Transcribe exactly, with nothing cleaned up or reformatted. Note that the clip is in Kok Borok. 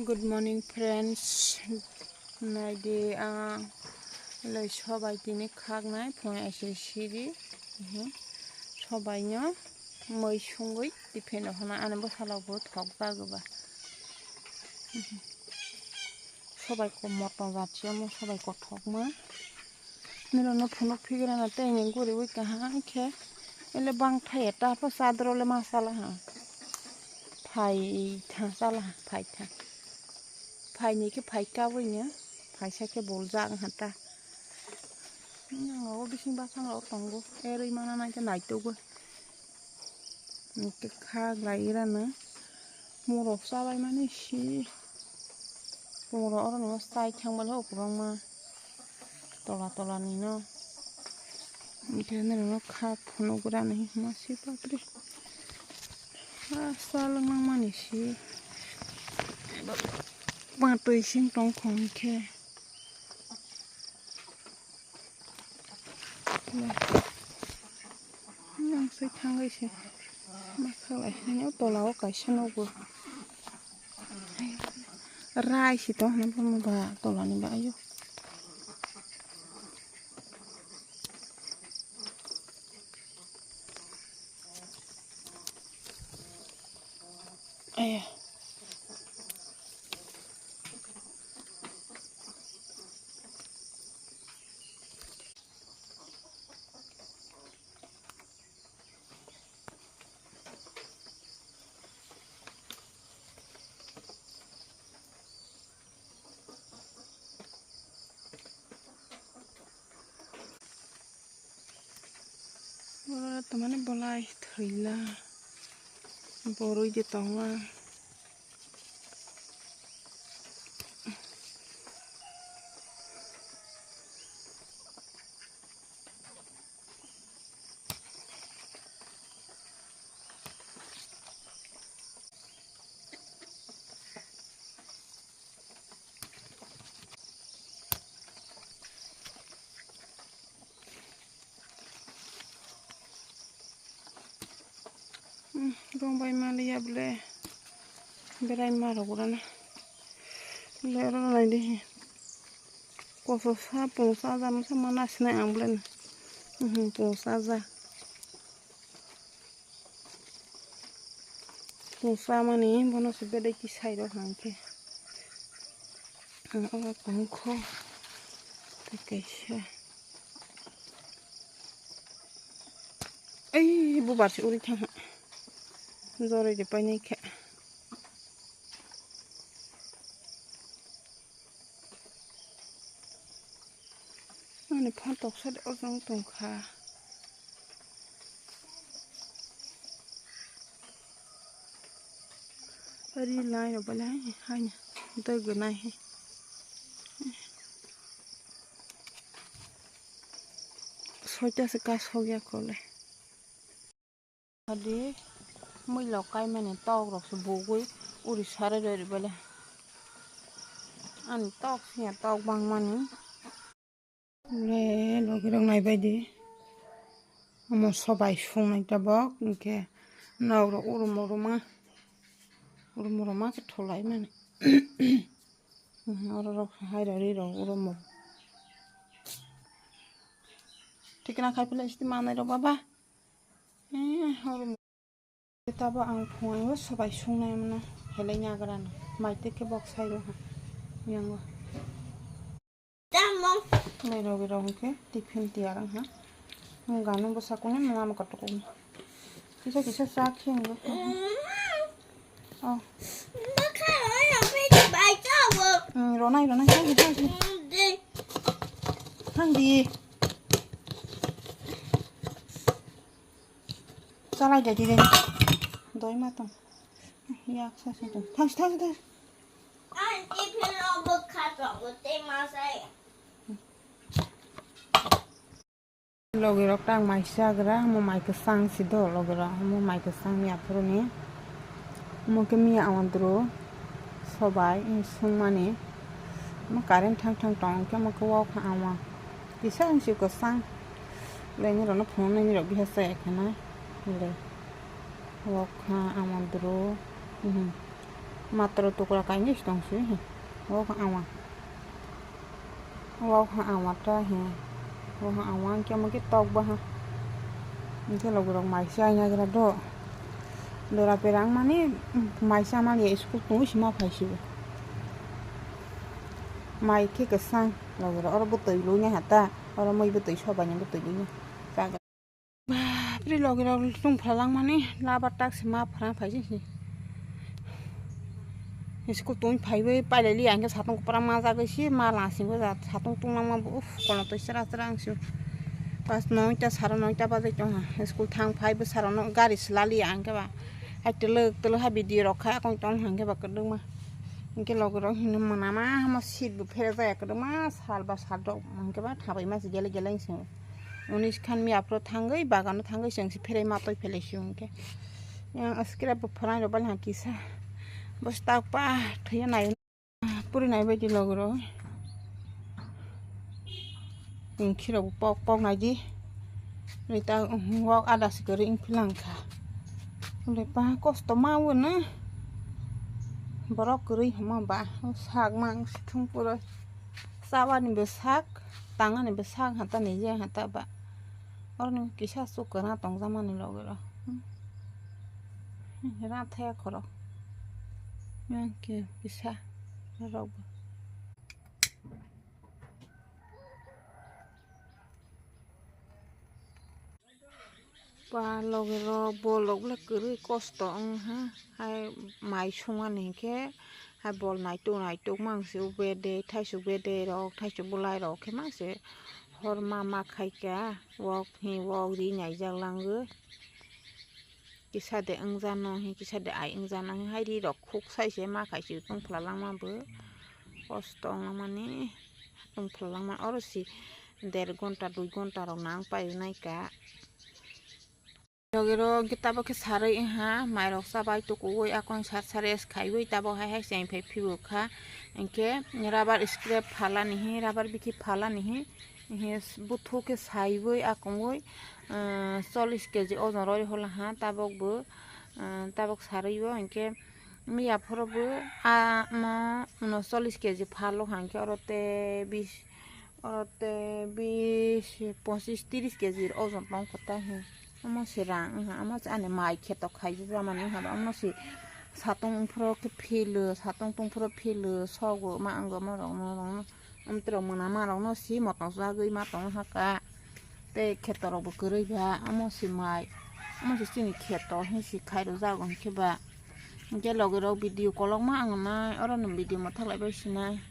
Good morning, friends. Naidi ang lai sobai tini khaknai phone aise siri. Mhm. Sobai no moi sungwi tiffin rok hwnna ani bwsalo bo thok jago ba. Mhm. Sobai ko motom jat se omo sobai kothok ma. Nirok no phunuk phigra na tei ni guriwi kaham khe ele bang thai ta pho chadro le ma sala ha. Phai tha sala ha, phai tha. Phai ni khe phai ka wi nya, phai sa khe bol jak ha ta. Nang o bising basang rok tongo, erwi mana nai khe nai tugo. Hwnkhe kha glai rana morok chabai mani si. Morok oro no chai thang bale o kwbangma tola tola ni no. Hwnkhe norok no kha phunuk rani ma si bapre. Ha chalwng nang mani si. Ba twi sing tong khong khe. Yang sai thangai se. Ma khalai se, nyo tola o kaisa nogo. Rai si to, na ba tola ni ba ayo. Aya. Oro tamani bolai thwila borwi de tongo. Hmm, rong bai maliya bole berai ma rok rana. Bole oro nai di. Koso sa pungsa ja masa mana sinai ang bole na. Hmm, pungsa ja. Pungsa mani bono se bedai kisai rok hang khe. Ang oro tong kho. Tei kaisa. Ai, bubar se uri thang ha. Joroi de painai khe. Ani phan toksa de ojang tong kha. Ri lai rok belai haino dagwnai. Soita se kasok ya kole. Adi mui lok kaimani tok rok se bugui uri sari roi ribele. Ani tok siya tok bangmani. Le logi rok nai bai di. Omo sobai sung nai tabok hwnkhe nok rok urum urum ma urum urum ma khe thulai mani. Oro rok hai rok ri rok urum urum. Thikna khai pele sti manai rok baba. Eh, urum. Tabo ang phungo sobai sungnai mano helai nyagra no. Mai tei khe bok sai rw ha. Yango. Tamung. Lai rw rw hwnkhe tiffin tiyar wng ha. Ang gano bwsa kunu mama kotok wng. Kisa kisa sa khe wng. Oh. Bwkha rw rw bai bai chawo. Hmm, ronai ronai thang di thang di. Di. Thang di. Chalai de, de, de. Doi ma tong. Yak sa sa tong. Thang, thang, thang. Ang tiffin o bwkha tongo, tei ma saya. Logi rok tang mai chagra, mo mai kwchang si do logi rok, mo mai kwchang ni aphuru ni. Mo khe miya awan duro sobai sungmani. Mo current thang thang tong khe mo khe wok ha awan. Kisa wngsi kwchang. Laini rokno phunuknaini rok biha chaya khana. Le. Wokha amondro. Mhm. Matro tukra kainwi se tong se. Wok ha awa. Wok ha awa ta he. Wok ha awa hwnkhe omo khe tok baha. Hwnkhe logi rok mai se aina gra do. Dora pera wng mani mai se ama ya school tongwi se ma phai se bo. Mai khe kwchang logi rok oro bwtwi lwi nai ha ta. Oro mui bwtwi sobai ni bwtwi lwi nai. Bapre, logi rok tong phalangmani labar tak se ma phrang phai se. School tong phaiwi pailai li ang khe satung kwprang ma jagwi se ma lasing bo ja satung tong langma bo, uff, kono twi chwra chwra ang se. Pas noita sara noita bajai tong ha. School thang phai bwsarok no gari swla li ang khe ba. Hai twlwk twlwk ha video rok kha akon tong hang khe ba kwdwkma. Hwnkhe logi rok hino mwnama hamo seat bo phere jaya kwdwkma sal ba sal rok hwnkhe ba thabai ma se gele gele se. Unis khan miya phuru thangwi bagano thangwi chwng se pherai ma toi phelai sio hwnkhe. Yang scrap bo phorai rok bali kisa bwswk tak pa thwiya nai puri nai baidi logi rok. Wngkhe rok pok pok nai di. Rita wok ada se kwrwi wng philang kha. Hwnle pa kosto ma wano. Borok kwrwi hwnma ba sak mang sithung puro. Chabani bwsak, tangani bwsak hata ni je hata ba. Oroni kisa chukuna tongjakmani logi rok. Rathaya khoro. Yang kisa rok. Pa logi rok bol rok le kwrwi kosto wng ha. Hai mai songmani hinkhe hai bol naituk naituk mang se o bede, thaisuk bede rok, thaisuk bwlai rok khe mang se hor ma ma khai kha, wok hi wok ri naijak langwi. Kisa de wngja no hi, kisa de ai wngja no hi, hai ri rok khuk sai se ma khai se tong phla langma bo kosto wng mani tong phla langma oro si der ghonta dui ghonta rok nang pai nai kha. Logi rok hwnkhe tabuk khe sarwi wngha, mairok chabai tukuwi akon sar sar rest khaiwi tabuk hai hai se phai phiyok kha. Hinkhe rubber scrap phalani hi, rubber bikhi phalani hi, hinkhe buthu khe saiwi akongwi, ah, chollish kg ojon rwi hola ha tabuk bo, ah, tabuk sarwi o hinkhe miya phoro bo, ah, mo, uno chollish kg phalo ha hinkhe oro tei bis, Oro tei bis, pochish, trish kg ojon tong kho ta hi. Omo se rang wngha, omo se ani mai kheto khai bwbra mani wngha ba, omo se satung phoro khe philo, satung tong phoro philo, sogo ma wngma rok no, rok no, amtwrok mwnama ma rok no si moto jagwi ma tong wngha ka. Tei kheto rok bo kwrwi ba, omo se mai, omo se chini kheto hi se khai rw jago hinkhe ba. Hinkhe logi rok video kolokma ang nai, oro no video mwthak lai bai sinai.